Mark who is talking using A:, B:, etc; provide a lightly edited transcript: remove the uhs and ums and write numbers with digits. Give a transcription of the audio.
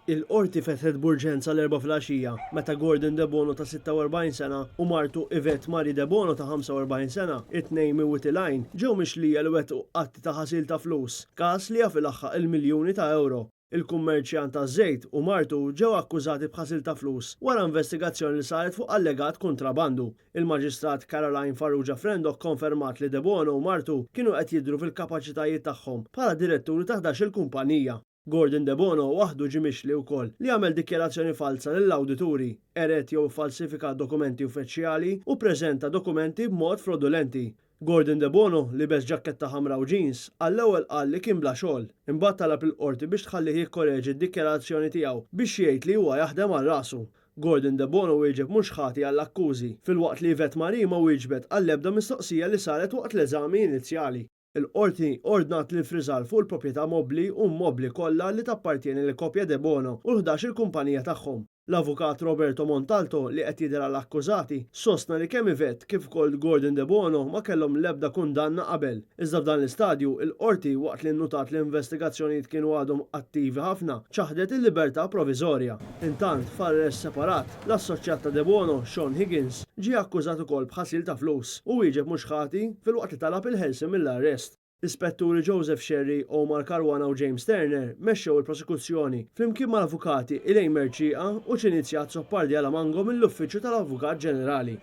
A: Il-Qorti fetħet b'urġenza l-Erbgħa filgħaxija meta Gordon Debono ta' 46 sena u martu Yvette Marie Debono ta' 45 sena, it-tnejn minn Wied il-Għajn, ġew mixlija li wettqu atti ta' ħasil ta' flus, każ li jaf ilaħħaq il-miljuni ta' ewro. Il-kummerċjant taż-żejt u martu ġew akkużati b'ħasil ta' flus wara investigazzjoni li saret fuq allegat kuntrabandu. Il-Maġistrat Caroline Farrugia Frendo kkonfermat li Debono u martu kienu qed jidhru fil-kapaċitajiet tagħhom bħala diretturi ta' ħdax-il kumpanija. Gordon Debono waħdu ġie mixli wkoll li għamel dikjarazzjoni falza lill-awdituri, qered jew iffalsifika dokumenti uffiċjali u ppreżenta dokumenti b'mod frodulenti. Gordon Debono, libes ġakketta ħamra u jeans, għall-ewwel qal li kien bla xogħol. Imbagħad talab lill-Qorti biex tħallih jikkoreġi d-dikjarazzjoni tiegħu biex jgħid li huwa jaħdem għal rasu. Gordon Debono wieġeb mhux ħati għall-akkużi, filwaqt li Yvette Marie ma wieġbet għall-ebda mistoqsija li saret waqt l-eżami inizjali. Il-Qorti ordnat l-iffriżar fuq il-proprjetà mobbli u immobbli kollha li tappartjeni lill-koppja Debono u l-ħdax-il kumpanija tagħhom. L-Avukat Roberto Montalto, li qed jidher għall-akkużati, sostna li kemm Yvette kif ukoll Gordon Debono ma kellhom l-ebda kundanna qabel. Iżda f'dan l-istadju, il-Qorti, waqt li nnutat li investigazzjonijiet kienu għadhom attivi ħafna, ċaħdet il-libertà proviżorja. Intant, f'arrest separat, l-assoċjat ta' Debono, Sean Higgins, ġie akkużat ukoll b'ħasil ta' flus u wieġeb mhux ħati filwaqt li talab il-ħelsien mill-arrest. L-Ispetturi Joseph Scerri, Omar Caruana u James Turner mexxew il-prosekuzzjoni flimkien mal-avukati Elaine Mercieca u Cinizia Azzopardi Alamango mill-Uffiċċju tal-Avukat Ġenerali.